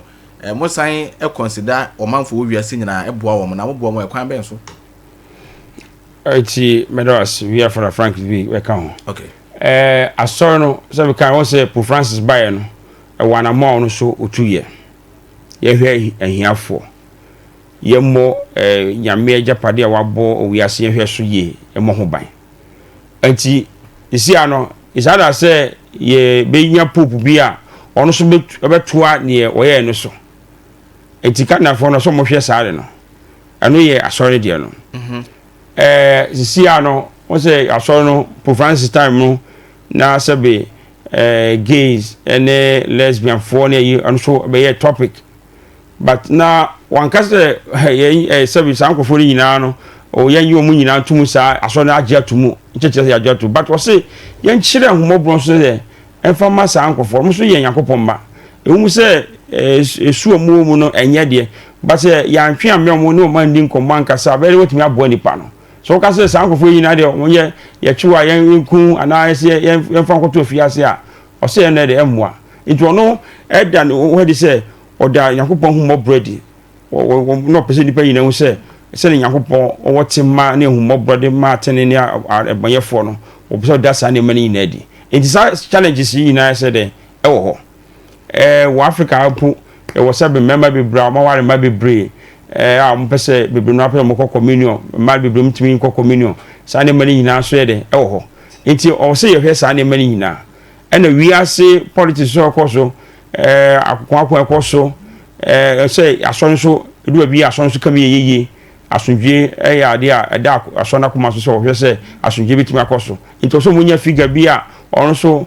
mo san consider ɔmanfo wɔ wiase nyinaa, ɛboa wɔn na moboa wɔn ɛkwan bɛn so? Ɛti mɛdɔ ase wia Fada Frank bi bɛka ho. Asɔre no, sɛ meka wɔn sɛ Pope Francis baeɛ no, ɛwɔ anammɔ a ɔno nso ɔtu yɛ yɛhwɛ ahiafoɔ, yɛmmɔ Nyame agyapade a wabɔ wiase, yɛhwɛ so yie, yɛmmɔ ho ban. Nti esi ano ɛsaa sɛ yɛbɛnya pope bi a ɔno nso bɛtoa neɛ ɔyɛɛ no so. Nti cardinalfoɔ no sɛ ɔmohwɛ saa de no, ɛno yɛ asɔre deɛ no. Sisi ano wɔn sɛ asɔre no, Pope Francis time no, na sɛbe gays ɛne lesbianfoɔ ne ayi, ɔno nso bɛyɛ topic, but na wanka sɛ yɛn sɛbe saa nkurɔfoɔ no nyinaa no o, yɛn yi wɔn nyinaa ntum saa asɔre no agye ato mu nkyɛnkyɛn sɛ yɛagye ato, but wɔse yɛnkyerɛ ahomɔborɔ nso sɛ ɛmfa ma saa nkurɔfoɔ wɔn nso yɛ Nyankopɔn mma. Ewu sɛ esu a wɔn wɔ mu no ɛnyɛ deɛ, but sɛ yɛantwe amea wɔn ne wɔn andi nkɔmmɔ ankasa abɛyɛ wɔtumi aboa nipa no so. Wɔka sɛ saa nkurɔfoɔ yi nyinaa deɛ, wɔn yɛ yɛkyi a yɛn nku anaa yɛsɛ yɛn yɛmfa nkɔto afiase a, ɔsɛ yɛn deɛ ɛmmoa. Nti ɔno ɛda ne ho adi sɛ ɔda Nyankopɔn ho mmɔborɔ adi wɔ na ɔpɛ sɛ nipa nyinaa ho sɛ sɛne Nyankopɔn ɔwɔ te ma ne ahummɔborɔ de ma atene ne ɛbɔnyɛfoɔ no, wɔpɛ sɛ ɔda saa nneɛma no nyinaa adi. Nti saa challenges yi nyinaa sɛ dɛ ɛwɔ hɔ. Ɛɛ wɔ Africa ha mpo, ɛwɔ sɛ mmarima bebree a wɔaware mma bebree ɛɛ a wɔpɛ sɛ bebree no apɛ sɛ wɔkɔ communion, mmaa bebree ntumi nkɔ communion. Saa nneɛma no nyinaa nso yɛ dɛ ɛwɔ hɔ. Nti ɔwɔ sɛ yɛhwɛ saa nneɛma no nyinaa. Ɛna wiase politics nso ɛkɔ so, ɛɛ akokoako ɛkɔ so, ɛɛ sɛ asɔre nso edu baabi asɔre nso kame yɛ yie. Asomdwie yɛ adeɛ a ɛda asɔre no akoma so sɛ wɔhwɛ sɛ asomdwie bɛtumi akɔ so. Nti ɔsɛ wɔnya figure bi a ɔno nso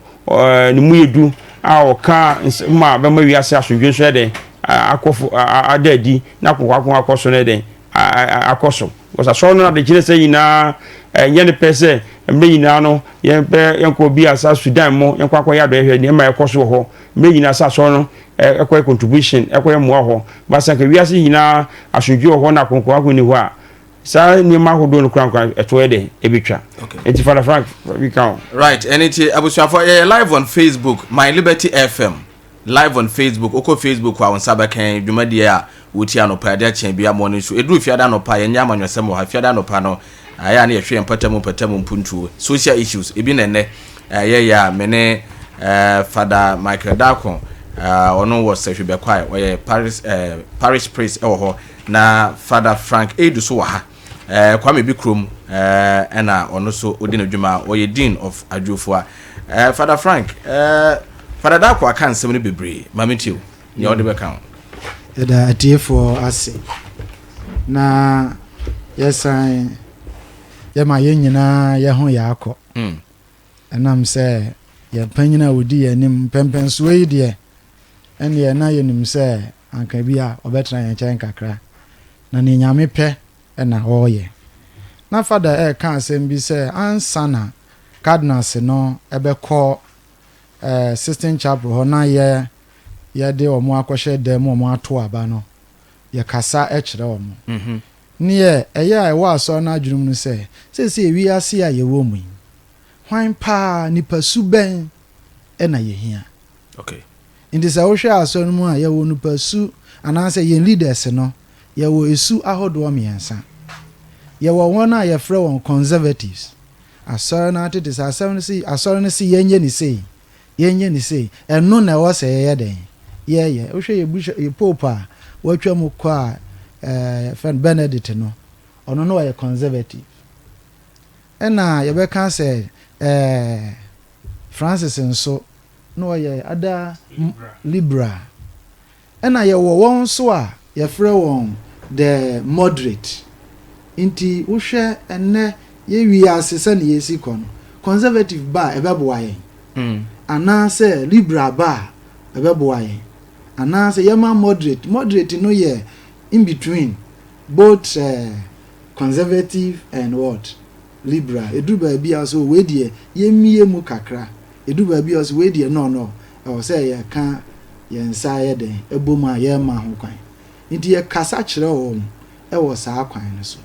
ne mu yɛ du a ɔka nsɛm a bɛma wiase asomdwie nso yɛ dɛn akɔ ada adi na akokoako akɔ so no yɛ dɛn akɔ so. Because asɔre no adekyerɛ sɛ nyinaa ɛnyɛ ne pɛ sɛ mmerɛ nyinaa no yɛmpɛ yɛnkɔ bi asa Sudan mu yɛnkɔ akɔyɛ adɔeɛ hwɛ nneɛma ɛkɔ so wɔ hɔ. Mmerɛ nyinaa sɛ asɔre no ɛkɔyɛ contribution ɛkɔyɛ mmoa hɔ. But sɛ nka wiase nyinaa asomdwie wɔ hɔ na akokoako ni hɔ a, saa nneɛma ahodoɔ no koraa ɛto yɛ dɛ ɛbɛtwa. Nti Father Frank bi ka ho. Right, ɛne nti abusuafo, yɛyɛ live on Facebook, My Liberty FM, live on Facebook. Wokɔ Facebook a, wo nsa bɛkan dwumadie a wotie anɔpa ade akyɛn bi amoɔ no nso. Ɛduru fiada anɔpa, yɛnyɛ amanyɔsɛm wɔ ha. Fiada anɔpa no ayɛ a ne yɛhwɛ yɛn mpatamu mpatamu mpuntuo, social issues ebi na ɛnɛ yɛyɛ a me ne Father Michael Darko, ɔno wɔ Sefwi Bekwai, ɔyɛ parish priest ɛwɔ hɔ, na Father Frank Edu so wɔ ha, Kwame bi kurom, ɛna ɔno so ɔdi n'adwuma, ɔyɛ dean of Adwofua. Father Frank, Father Darko aka nsɛm no bebree, maame tie o, nea ɔde bɛka ho. Yɛda atiefoɔ ase na yɛsan yɛma yɛn nyinaa yɛ ho yɛ akɔ. Ɛnam sɛ yɛn panyin a wɔdi yɛn anim mpɛmpɛnsoɔ yi deɛ, ɛnneɛ na yɛnim sɛ anka bi a ɔbɛtena yɛn nkyɛn kakra na ne Nyame pɛ ɛna ɔreyɛ. Na Fada ɛreka asɛm bi sɛ ansa na cardinals no ɛbɛkɔ Sistine Chapel hɔ na yɛde wɔn akɔhyɛ dan mu, wɔn ato aba no, yɛkasa kyerɛ wɔn. Neɛ ɛyɛ a ɛwɔ asɔre no adwene mu no sɛ seesei ewiase a yɛwɔ mu yi, hwan paa nipa su bɛn ɛna yɛhia? Nti sɛ wohwɛ asɔre no mu a, yɛwɔ nipa su anaasɛ yɛn leaders no, yɛwɔ esu ahodoɔ mmiɛnsa. Yɛwɔ wɔn a yɛfrɛ wɔn conservatives. Asɔre no atete sɛ asɛm no si asɔre no si yɛnyɛ ne sei, yɛnyɛ ne sei, ɛno na ɛwɔ sɛ yɛyɛ dɛn yɛyɛ. Wohwɛ yɛ bishop, yɛ pope a wɔatwa mu kɔ a yɛfrɛ no Benedict no, ɔno no ɔyɛ conservative. Ɛna yɛbɛka sɛ Francis nso na ɔyɛ ada liberal. Ɛna yɛwɔ wɔn nso a yɛfrɛ wɔn the moderate. Nti wohwɛ ɛnɛ yɛwi ase sɛne yɛsi kɔ no, conservative ba a ɛbɛboa yɛn anaasɛ liberal ba a ɛbɛboa yɛn anaasɛ yɛma moderate. Moderate no yɛ in between both conservative and what, liberal. Ɛduru baabi a so wei deɛ yɛmmie mu kakra, ɛduru baabi a so wei deɛ no, ɛwɔ sɛ yɛka yɛn nsa yɛ den ɛbɔ mu a yɛmma ho kwan. Nti yɛkasa kyerɛ wɔn ɛwɔ saa kwan no so.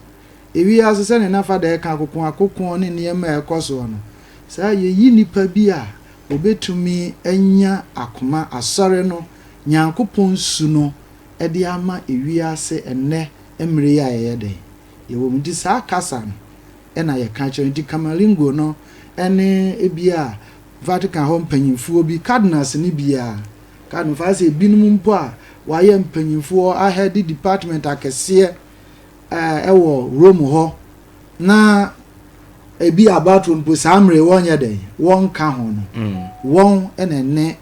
Ewiase sɛne nafa da ɛka akoko akoko ne nneɛma a ɛkɔ soɔ no, saa yɛyi nipa bi a obetumi anya akoma asɔre no Nyankopɔn su no ɛde ama ewiase ɛnɛ mmerɛ yi a yɛyɛ den yɛwɔ mu. Nti saa kasa no ɛna yɛka kyerɛ. Nti Camerlengo no ɛne ebi a Vatican hɔ mpanyinfoɔ bi, cardinals ne biara, cardinal fa sɛ ebinom mpo a wɔayɛ mpanyinfoɔ ahɛde department akɛseɛ ɛwɔ Rome hɔ na ebi abato mpo saa mmerɛ wɔnyɛ dɛn wɔnka ho no, wɔn ɛna ne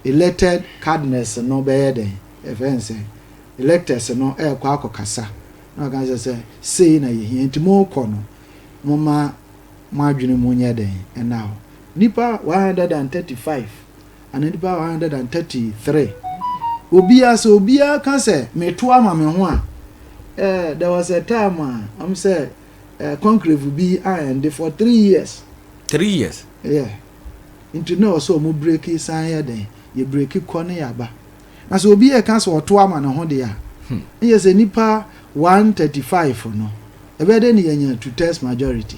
elected cardinals no bɛyɛ dɛn, ɛfɛn sɛ electors no ɛrekɔ akɔkasa na ɔka sɛ sei na yɛhia. Nti mo kɔ no, mo ma mo adwene mu nyɛ dɛn ɛna hɔ. Nipa 135 ana nipa 133, obiara sɛ obiara ka sɛ meto ama me ho a, there was a time a am sɛ conclave bi a ɛnde for 3 years. 3 years? Yeah, nti na ɔsɛ ɔmo break san yɛ dɛn, yɛ break kɔ ne yaba. Na sɛ obi yɛ ka sɛ ɔto ama ne ho deɛ a, ne yɛ sɛ nipa 135 no, ɛbɛyɛ dɛ ne yɛnya two thirds majority.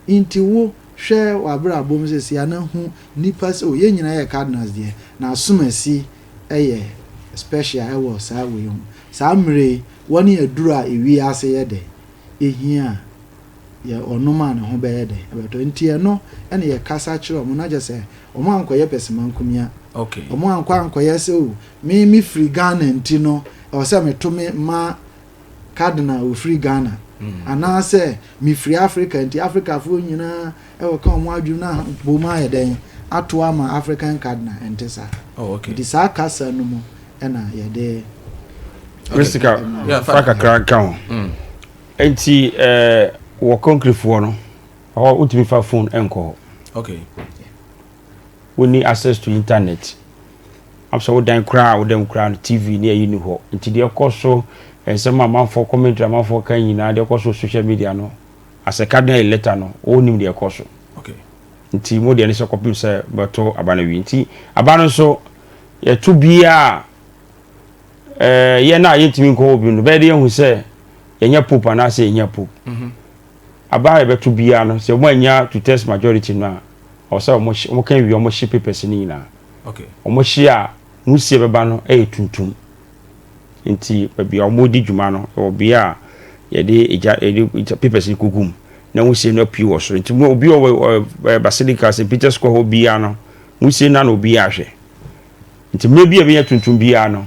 Nti wo hwɛ w'abrabɔ mu sɛ ana hu nipa sɛ o yɛn nyinaa yɛ cardinals deɛ, na asomasi ɛyɛ special ɛwɔ saa wei ho. Saa mmerɛ yi wɔne aduru a ewi ase yɛ dɛ ehia a yɛ ɔnom a ne ho bɛyɛ dɛ ɛbɛtɔ. Nti ɛno ɛna yɛkasa kyerɛ ɔmo na kyerɛ sɛ ɔmo ankɔyɛ pɛsɛmankomia. Okay. Wɔn ankɔ ankɔyɛ sɛ o me me firi Ghana nti no ɛwɔ sɛ meto me ma Cardinal a ɔfiri Ghana anaasɛ mefiri Africa nti Africafoɔ nyinaa ɛwɔ ka wɔn adwene no bom ayɛ dɛn ato ama African Cardinal ɛnte saa. Oh, okay. Nti saa kasa no mu ɛna yɛde. Mystica fa kakra nka ho. Nti ɛɛ wɔ conclavefoɔ no hɔ wotumi fa phone nkɔ hɔ. Okay. Wonni access to internet. Asɛ wo dan koraa a woda mu koraa no TV ne ayi ni hɔ. Nti deɛ ɛkɔ so nsɛm a amanfoɔ commentary amanfoɔ ka nyinaa deɛ ɛkɔ so social media no as a cardinal elector no wonim deɛ ɛkɔ so. Okay. Nti mo deɛ ne sɛ kɔpem sɛ bɛto aba no wie. Nti aba no nso yɛto biara ɛɛ yɛn a yɛntumi nkɔ hɔ bi no bɛyɛ de yɛhu sɛ yɛnyɛ pope anaasɛ yɛnyɛ pope. Aba a yɛbɛto biara no sɛ wɔn anya two thirds majority no a ɔwɔ sɛ wɔn wɔn kan wie wɔn hye papers no nyinaa. Okay. Wɔn hye a nwusie bɛba no yɛ tuntum. Nti baabi a wɔn di dwuma no ɛwɔ bea a yɛde egya yɛde papers no kogu mu na nwusie no apue wɔ soro. Nti obi a ɔwɔ ɛɛ Basilica St Peter's Square hɔ biara no nwusie no na obiara hwɛ. Nti mmerɛ bi a ɛbɛnya tuntum biara no.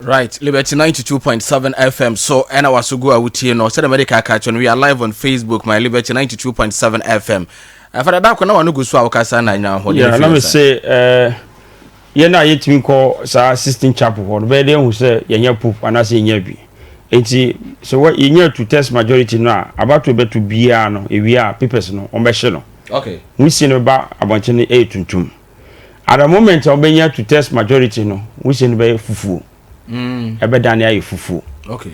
Right, Liberty 92.7 FM. So, ɛna waso gu a wotie no. Sɛdeɛ mɛde kaka kyerɛ no, we are live on Facebook, my Liberty 92.7 FM. Afada da ko na wano gu so a wokasa na nya ahoɔden. Yeah, na me se eh yɛn a yɛtumi kɔ saa Sistine Chapel hɔ no bɛyɛ dɛ ehu sɛ yɛnyɛ pope anaasɛ yɛnyɛ bi. Nti sɛ wɔ yɛnya two thirds majority no a abatoɔ bɛto biara no ewie a papers no wɔbɛhye no. Okay. Nwusie no bɛba abɔnten no ɛyɛ tuntum. At the moment a wɔbɛnya two thirds majority no nwusie no bɛyɛ fufuo. Ɛbɛdane ayɛ fufuo. Okay.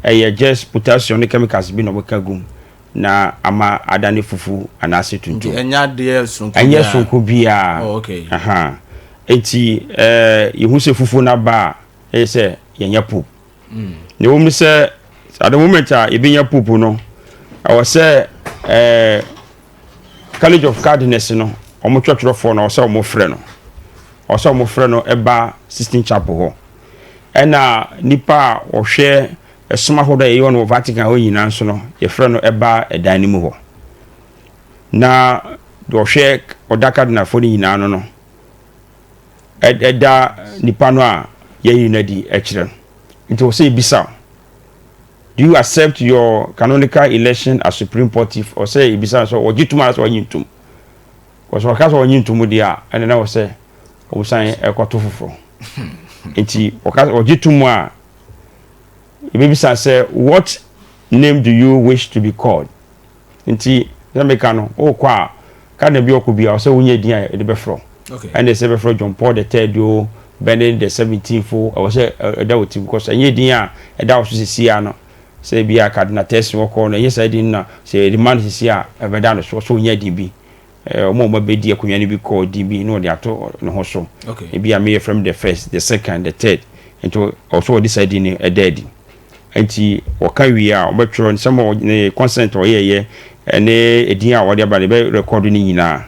Ɛyɛ just potassium ne chemicals bi na wɔka gu mu na ama adane fufuo anaasɛ tuntum. Nti ɛnyɛ adeɛ sononko Ɛnyɛ biara. sononko biara. Oh, okay. Aha. Nti ɛɛ yɛhu sɛ fufuo no aba a ɛyɛ sɛ yɛnyɛ pope. Na ɛwɔ mu sɛ at the moment a yɛbɛnya pope no ɛwɔ sɛ ɛɛ College of Cardinals no wɔn twerɛtwerɛfoɔ no ɛwɔ sɛ wɔn frɛ no. Ɛwɔ sɛ wɔn frɛ no ɛba Sistine Chapel hɔ. Ɛna nipa a ɔhwɛ ɛsom ahodoɔ a yɛyɛ no wɔ Vatican hɔ nyinaa nso no yɛfrɛ no ɛba ɛdan no mu hɔ. Na deɛ ɔhwɛ ɔda cardinalfoɔ no nyinaa no no ɛda nipa no a yɛyi no adi ɛkyerɛ no. Nti wɔ sɛ yɛbisa wo, do you accept your canonical election as supreme pontiff? Ɔsɛ yɛbisa no sɛ ɔgye tom anaasɛ ɔnye ntom. Because ɔka sɛ ɔnye ntom deɛ a ɛne na wɔ sɛ ɔsan ɛkɔto foforɔ. Nti ɔka ɔgye tom a yɛbɛbisa sɛ what name do you wish to be called? Nti sɛ meka no wokɔ a cardinal bi ɔkɔ bi a ɔsɛ wonya din a yɛde bɛfrɛ wo. Okay. Ɛne sɛ bɛfrɛ John Paul the third o Benedict the 17th o ɛwɔ sɛ ɛda wɔ tim because ɛnyɛ din a ɛda wɔ so sisi a no sɛ bi a Cardinal Turkson wɔkɔ no ɛnyɛ saa din no na sɛ yɛde ma no sisi a ɛbɛda no so ɔsɛ wonya din bi. Ɔmo a ɔmo abɛdi akonnwa no bi kɔ din bi na ɔde ato ne ho so. Okay. Ebi a meyɛ frɛ the first, the second, the third. Nti ɔsɛ ɔde saa din no ɛda adi. Nti wɔka wie a ɔbɛtwerɛ nsɛm a ne consent a ɔyɛɛyɛ ɛne edin a wɔde aba no ɛbɛ record ne nyinaa.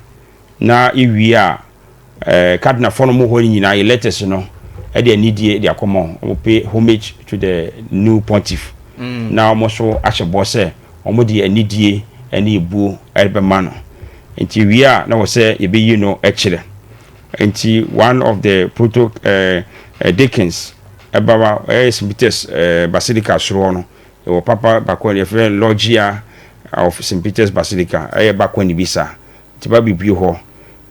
Na ewie a cardinalfoɔ no mo hɔ no nyinaa yɛ letters no ɛde anidie de akɔma wɔn. Wɔn pay homage to the new pontiff. Na wɔn nso ahyɛ bɔ sɛ wɔn de anidie ɛne ebuo ɛbɛma no. Nti wie a na wɔ sɛ yɛbɛyi no ɛkyerɛ. Nti one of the proto deacons ɛba wa ɛyɛ St Peter's Basilica soro hɔ no Yɛwɔ papa baako a yɛfrɛ no Loggia of St Peter's Basilica, ɛyɛ balcony bi saa. Nti ba bebue hɔ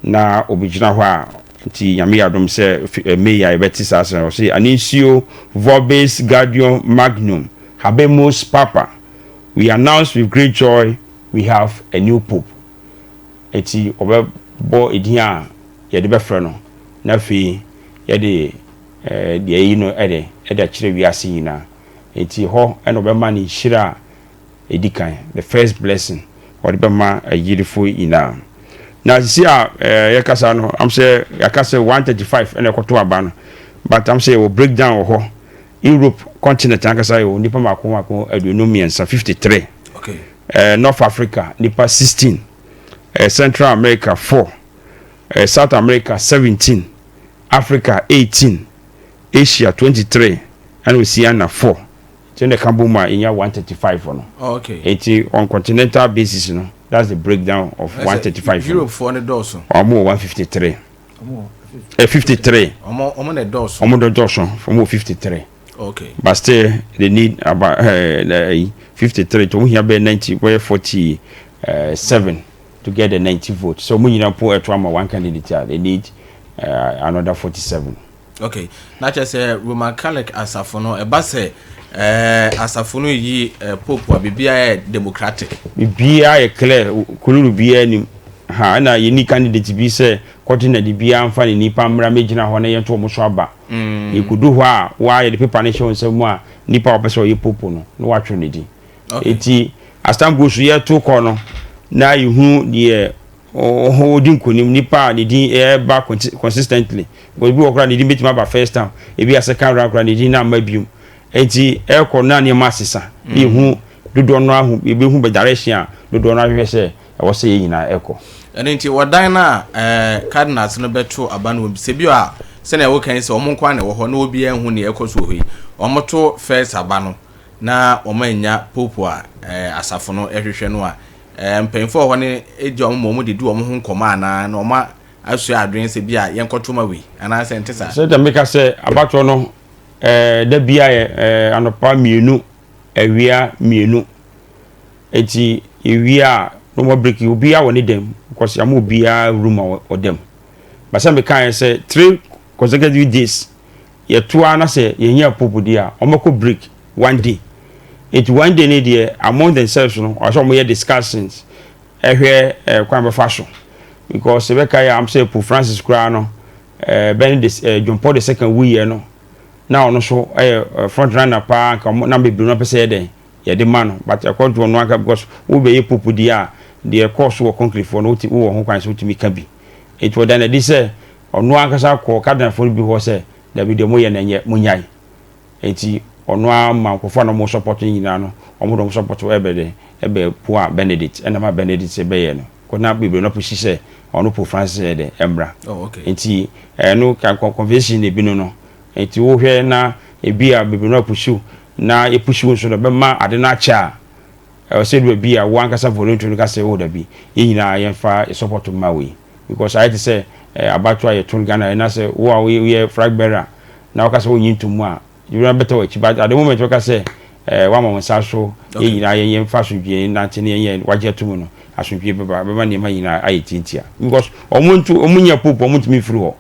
na obi gyina hɔ a, nti Nyame yɛ adom sɛ May a yɛbɛte saa asɛm. Ɔse, "Annuncio vobis gaudium magnum, habemus papa. We announce with great joy, we have a new pope." Eti ɔbɛbɔ edin a yɛde bɛfrɛ no, na afei yɛde deɛ ɛyi no ɛde akyerɛ wiase nyinaa. Eti hɔ ɛna ɔbɛma ne nhyira a edi kan, the first blessing ɔde bɛma agyidifo nyinaa. Na sisi a yɛkasa no, am sɛ yɛaka sɛ 135 ɛna ɛkɔto aba no, but am sɛ yɛwɔ breakdown wɔ hɔ. Europe continent ankasa, yɛwɔ nipa mako mako 53, 53. North Africa, nipa 16. Central America, 4. South America, 17. Africa, 18. Asia, 23. Ɛna Oceania, 4. Nti ɛna ɛka bɔ mu a ɛnya 135 no. Eti on continental basis no, that's the breakdown of 135. Europe foɔ ne dɔɔso. Ɔmo wɔ 153, 53. Ɔmo na dɔɔso. Ɔmo dɔɔso, ɔmo wɔ 53. But still they need about 53 to ɔmo hia bɛyɛ 90, bɛyɛ 47 to get the 90 votes. So ɔmo nyinaa po ɛto ama one candidate a, they need another 47. Okay, na kyerɛ sɛ Roman Catholic asafo no, ɛba sɛ asafo no yi pope a, biribiara yɛ democratic. Biribiara yɛ clear, kululu biara nim ha, ɛna yɛni candidate bi sɛ continent biara nfa ne nipa mmra mɛgyina hɔ na yɛnto wɔn so aba. Yɛkɔdu hɔ a, waa yɛde paper no hyɛ wɔn nsam a, nipa a wɔpɛ sɛ ɔyɛ pope no na watwerɛ ne din. Eti as time goes, yɛto kɔ no na yɛhu deɛ ɔdi nkonim, nipa a ne din ɛɛba consistently. Ebi wɔ koraa ne din bɛtumi aba first time, ebi a second round koraa ne din na ama biom. Eti ɛkɔ na nneɛma asesa na yɛhu dodoɔ no ahu, ebihu bɛ direction a dodoɔ no ahwehwɛ sɛ ɛwɔ sɛ yɛn nyinaa ɛkɔ. Ɛno nti wɔdan no a cardinals no bɛto aba no wɔ sɛ bi a, sɛnea wɔka yi sɛ ɔmo nko na ɛwɔ hɔ na obiara nhu nea ɛkɔ so wɔ hɔ yi, ɔmo to first aba no na ɔmo anya pope a asafo no ɛhwehwɛ no a, mpanyinfoɔ wɔ hɔ no egye ɔmo ma ɔmo de di ɔmo ho nkɔmɔ anaa na ɔmo asua adwene sɛ bi a yɛnkɔto ma wei anaasɛ nte saa? Sɛ dɛm meka sɛ abatoɔ no da bia yɛ anɔpa 2, awia 2. Eti ewia a na wɔn break, obiara wɔ ne dɛm because yàmú obiara room a ɔdɛm basa. Meka yɛ sɛ 3 consecutive days yɛtoa na sɛ yɛnyɛ pope di a, wɔn bɛkɔ break one day. Eti one day ne deɛ, among themselves no, ɔsɛ wɔn yɛ discussions, ɛhwɛ kwan bɛfa so, because ɛbɛka yɛ am sɛ Pope Francis koraa no, Benedict John Paul the Second wuyɛ no, na ɔno nso ɛyɛ front runner paa. Nka ɔmo na bebree no pɛ sɛ yɛ dɛn yɛde ma no, but ɛkɔ to ɔno aka because wobɛyɛ pope di a, deɛ ɛkɔɔ so wɔ conclave no, wote wowɔ ho kwan sɛ wotumi ka bi. Eti ɔda n'adi sɛ ɔno ankasa kɔ cardinalfoɔ no bi hɔ sɛ dabi, deɛ moyɛ no nyɛ, monyae. Eti ɔno ama nkurɔfoɔ a na ɔmo support no nyinaa no, ɔmo de ɔmo support ɛbɛ de ɛbɛ po a Benedict, ɛna ma Benedict sɛ bɛyɛ no kɔ na bebree no push sɛ ɔno Pope Francis yɛ dɛ ɛmra. Nti ɛno ka conversation na ebi no. Nti wohwɛ na ebi a bebree no apush na epush nso no, bɛma ade no akyɛ a, ɛwɔ sɛ edu bi a wo ankasa voluntary no ka sɛ o dabi, yɛn nyinaa yɛmfa support ma wei, because ayɛ te sɛ abato a yɛto no Ghana, ɛna sɛ wo a woyɛ flag bearer na wɔka sɛ wonyi ntomu a, yɛwura bɛtɛ wɔ akyi. But at the moment wɔka sɛ wama wɔn nsa so, yɛn nyinaa yɛn yɛmfa asomdwie nante ne yɛn yɛ wagye atum no, asomdwie bɛba, bɛma nneɛma nyinaa ayɛ tiatia, because ɔmo ntu ɔmo nya pope, ɔmo ntumi firi hɔ,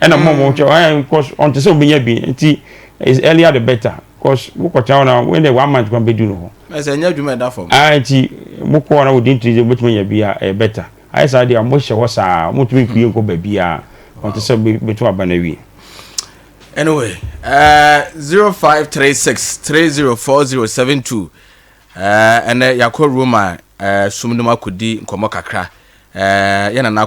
ɛna mo ɔmo kyɛ because ɔnte sɛ ɔbɛnya bi. Nti is earlier the better, because wokɔtena hɔ na when the one month kwan bɛdu no hɔ. Ɛsɛ ɛnyɛ adwuma ɛda fam. Ah, nti mokɔ na within 3 days wobɛtumi anya bi a, ɛyɛ better. Ayɛ saa deɛ a, mohyɛ hɔ saa, motumi nkue nkɔ baabi a ɔnte sɛ bɛto aba no awie. Anyway, 0536 304072. Ɛnɛ yɛakɔ Roma sum no mu akɔdi nkɔmmɔ kakra. Yɛn nana.